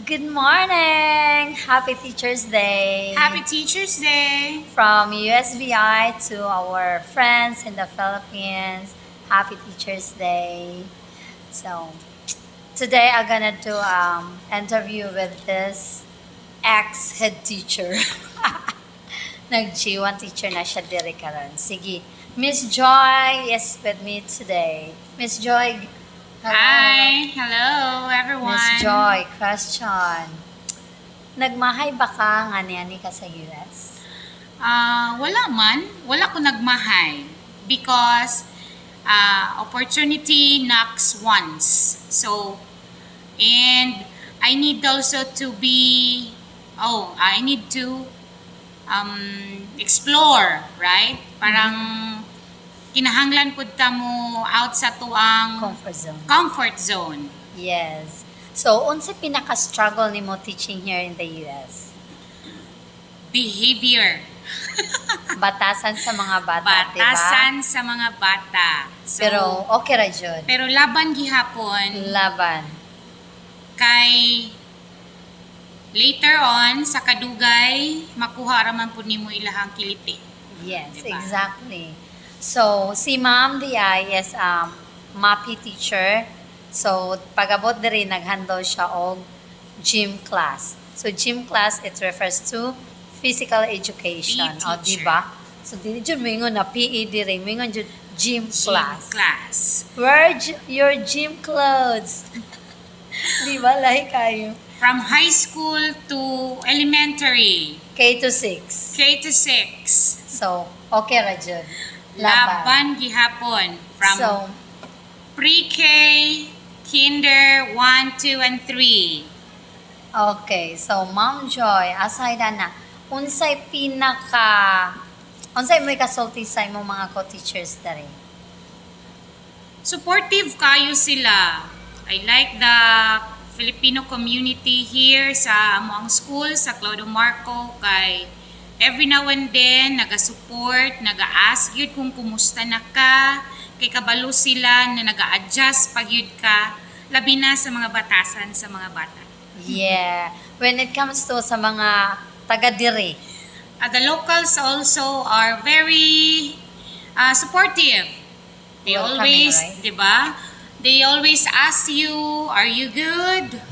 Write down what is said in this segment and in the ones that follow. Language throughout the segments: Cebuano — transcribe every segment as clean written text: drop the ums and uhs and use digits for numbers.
Good morning! Happy Teacher's Day! Happy Teacher's Day! From USVI to our friends in the Philippines, happy Teacher's Day. So, today I'm gonna do interview with this ex-head teacher. Nag G1 teacher na siya diri karon. Sige, Miss Joy is with me today. Miss Joy, hello. Hi! Hello, everyone! Miss Joy, question. Nagmahay ba ka nga niani ka sa US? Ah, wala man. Wala ko nagmahay. Because opportunity knocks once. So, and I need also to be, oh, I need to explore, right? Parang kinahanglan pud ta mo out sa atuang Comfort zone. Comfort zone. Yes. So, unsa pinaka-struggle nimo teaching here in the US? Behavior. Batasan sa mga bata, di ba? Batasan sa mga bata. So, Pero okay ra jud. Pero laban gihapon Laban. Kay later on sa kadugay makuha ra man pud nimo ilahang kiliti. Yes, Diba? Exactly. So, si Ma'am diay is MAPEH teacher. So, pag-abot diri, nag-handle siya og gym class. So, gym class, it refers to physical education. PE O, teacher. di ba? So, dili jud moingon na PE diri, moingon jud gym Gym class. class. Wear your gym clothes. Di ba? Lahi kayo. From high school to elementary, K to 6. K to 6. So, okay ra jud. Laban. Laban gihapon from So, pre-K, kinder, 1, 2, and 3. Okay, so Ma'am Joy, aside na, unsay mo'y kasulti sa imong mga co-teachers diri? Supportive kayo sila. I like the Filipino community here sa among school sa Claudio Marco kay every now and then naga-support, naga-ask yun kung kumusta na ka, kay kabalo sila na naga-adjust pag yun ka, labi na sa mga batasan sa mga bata. Yeah. When it comes to sa mga taga diri, The locals also are very supportive. They Welcoming, always, right? 'di ba? They always ask you, "Are you good?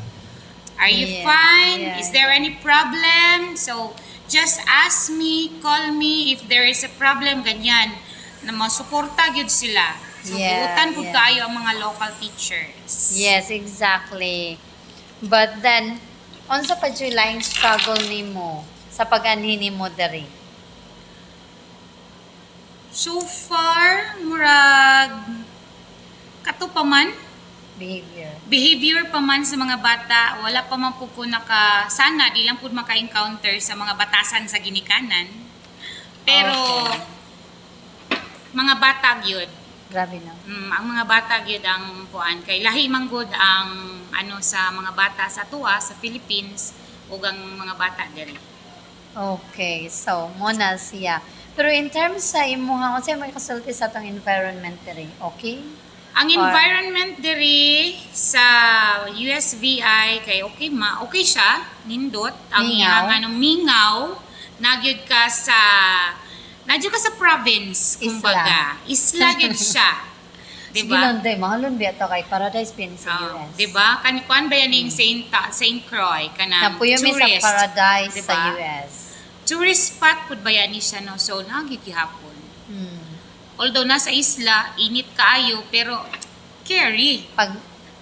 Are you fine? Is there any problem?" So, just ask me, call me if there is a problem, ganyan. Na masuporta gyud sila. So, buotan pud kaayo ang mga local teachers. Yes, exactly. But then, unsa pa jud laing struggle nimo sa pag-anhi nimo diri? So far, murag kato pa man Behavior. Behavior pa man sa mga bata, wala pa man po ko naka, sana di lang po maka-encounter sa mga batasan sa ginikanan. Pero, mga bata gyud. Grabe na. Ang mga bata gyud ang kuan kay lahi man gud ang ano sa mga bata sa atoa sa Philippines ug ang mga bata diri. Okay, so mo na siya. Pero in terms sa imuha, unsay may kasulti sa atong environment diri? Okay? Ang environment diri sa USVI kay okay ma, okay siya, nindot. Ang Mingaw? iyang ano, mingaw, nagyud ka sa province, Isla. Kumbaga. Isla gyud siya. Sige Diba? lang day, mahalon biya to kay paradise pin sa Oh, US. diba? Kani kuan ba yan yung Saint Croix kanang Napuyo mi sa tourist. paradise Diba? sa US. Tourist spot pud ba yan ni siya, no? So nagyud gihapon. Although nasa isla, init kaayo pero carry.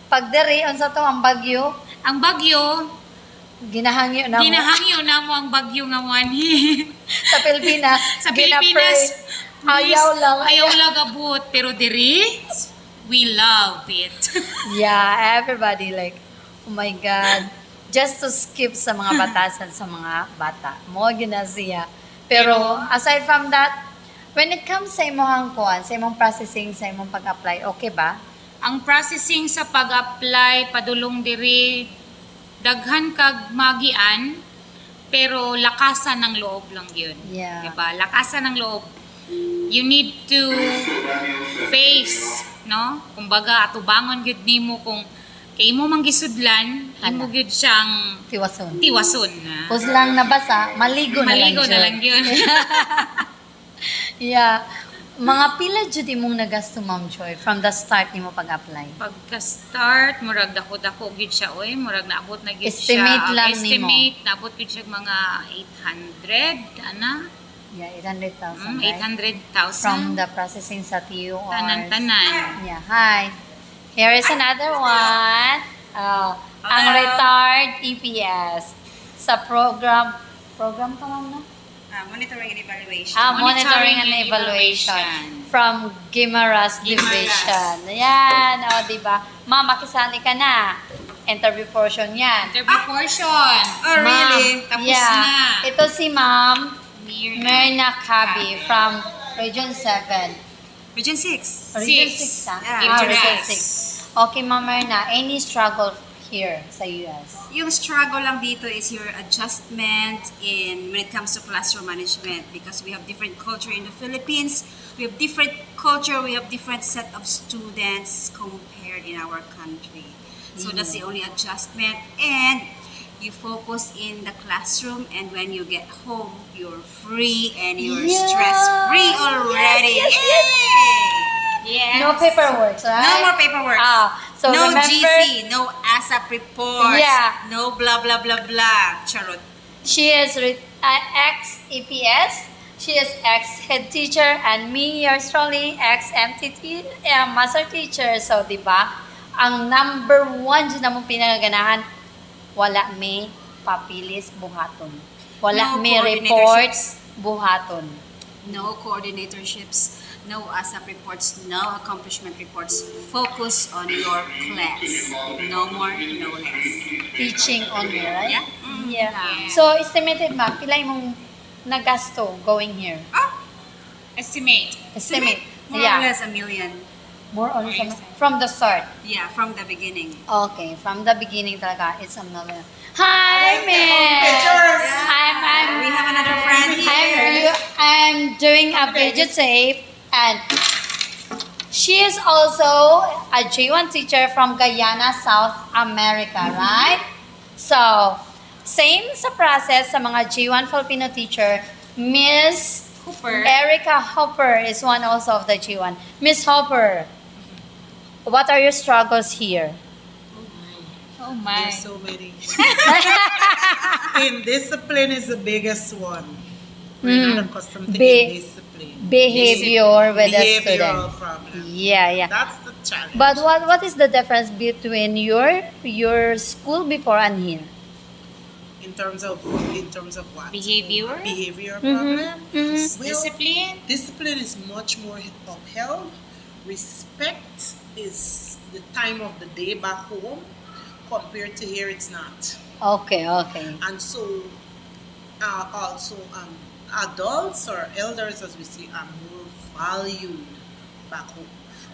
Pag diri unsa to ang bagyo, Ang bagyo, ginahangyo na mo. Ginahangyo na mo ang bagyo nga wanhi. Sa Pilipinas. Sa Pilipinas, gina-pray. Ayaw lang. Ayaw lang abot. Pero diri, we love it. Yeah, everybody like, "Oh my God." Just to skip sa mga batasan sa mga bata. Mo gina siya. Pero aside from that, when it comes sa imong kuan, sa imong processing, sa imong pag-apply, okay ba? Ang processing sa pag-apply padulong diri, daghan kag magian pero lakasan ng loob lang yun. Diba? Lakasan ng loob. You need to face, no? Kumbaga atubangon gyud nimo kung Kay imo mang gisudlan, imo Hala. gyud siyang Tiwason. tiwason na. Pus lang nabasa, maligo na lang Maligo na jud. lang yun. Yeah. Mga pila jud imong nagasto, Ma'am Joy, from the start nimo pag-apply? Pagka-start, murag dako-dako gyud siya oy, murag naabot na gyud siya. Estimate Ang lang nimo. estimate, naabot gyud siya mga 800 ana. Yeah, 800,000, right? 800,000. From the processing sa TUR. Tanan-tanan. Yeah, hi. Here is another one. Oh, ang Hello. retired EPS sa program, program ka, ma'am, no? Ah, monitoring and evaluation. Ah, monitoring Monitoring and and evaluation evaluation. from Guimaras Guimaras. Division. Ayan, o, oh, diba? Ma'am, makisali ka na. Interview portion yan. Interview portion. Oh, really? Tapos yeah. na. Ito si Ma'am Mirna. Myrna Cabi from Region 7. Region 6. Region Six. 6, ah? Yeah. Ah, Region Guimaras. 6. Okay, Ma'am Myrna, any struggle here sa US? Yung struggle lang dito is your adjustment in when it comes to classroom management because we have different culture in the Philippines. We have different culture, we have different set of students compared in our country. So that's the only adjustment, and you focus in the classroom, and when you get home you're free and you're stress free already. Yes. Yay! Yes. No paperwork, right? No more paperwork. Ah, so no remember, GC, no ASAP reports, Yeah. no blah blah blah blah. Charot. She is ex-EPS, she is ex-head teacher, and me, yours truly, ex-MTT, master teacher. So, di ba? Ang number one dyan namong pinagaganahan, wala may papilis buhaton. Wala No may reports buhaton. No coordinatorships, no ASAP reports, no accomplishment reports. Focus on your class. No more, no less. Teaching only, right? Yeah. Yeah. Yeah. So, estimated, ma'am, pila imong nagasto going here? Oh, Estimate. Estimate. More Yeah. or less a million. More or less. From the start. Yeah, from the beginning. Okay, from the beginning talaga, it's a million. Hi, Miss! I'm We have another friend here. I'm doing a videotape, and she is also a J1 teacher from Guyana, South America, right? So, same sa process sa mga J1 Filipino teacher, Miss Hooper. Erica Hopper is one also of the J1. Miss Hopper, what are your struggles here? Oh my. There's so many. Indiscipline is the biggest one. We're not accustomed to indiscipline. Behavior with the Behavioral students. problem. Yeah. That's the challenge. But what is the difference between your school before and here? In terms of what? Behavior. Behavior problem. Well, Discipline. discipline is much more upheld. Respect is the time of the day back home. Compared to here, it's not. And so, also, adults or elders, as we see, are more valued back home.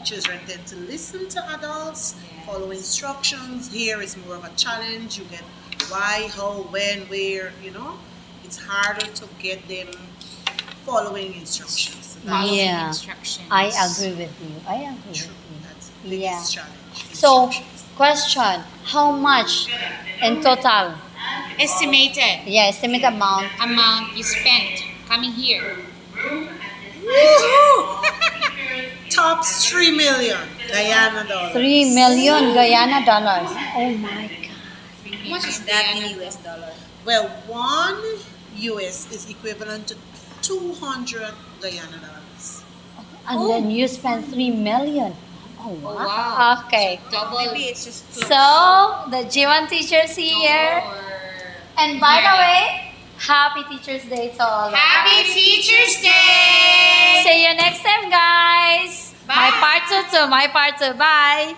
Children tend to listen to adults, follow instructions. Here is more of a challenge. You get why, how, when, where. It's harder to get them following instructions. So that's Following Yeah. instructions. I agree with you. I agree true. with you. That's the biggest challenge. So, Instructions. question, how much in total? Estimated Yeah, estimate amount. amount you spent coming here. Woohoo! Tops 3 million Guyana dollars. 3 million Guyana dollars. Oh my God. How much is that in US dollar? Well, 1 US is equivalent to 200 Guyana dollars. And then you spent 3 million. Oh, wow. Oh, wow. Okay. Double. Maybe it's just close. So, the J1 teachers here. And by the way, happy Teacher's Day to all of us. Happy Teacher's Day! See you next time, guys. My Bye. part two to my part two. Bye.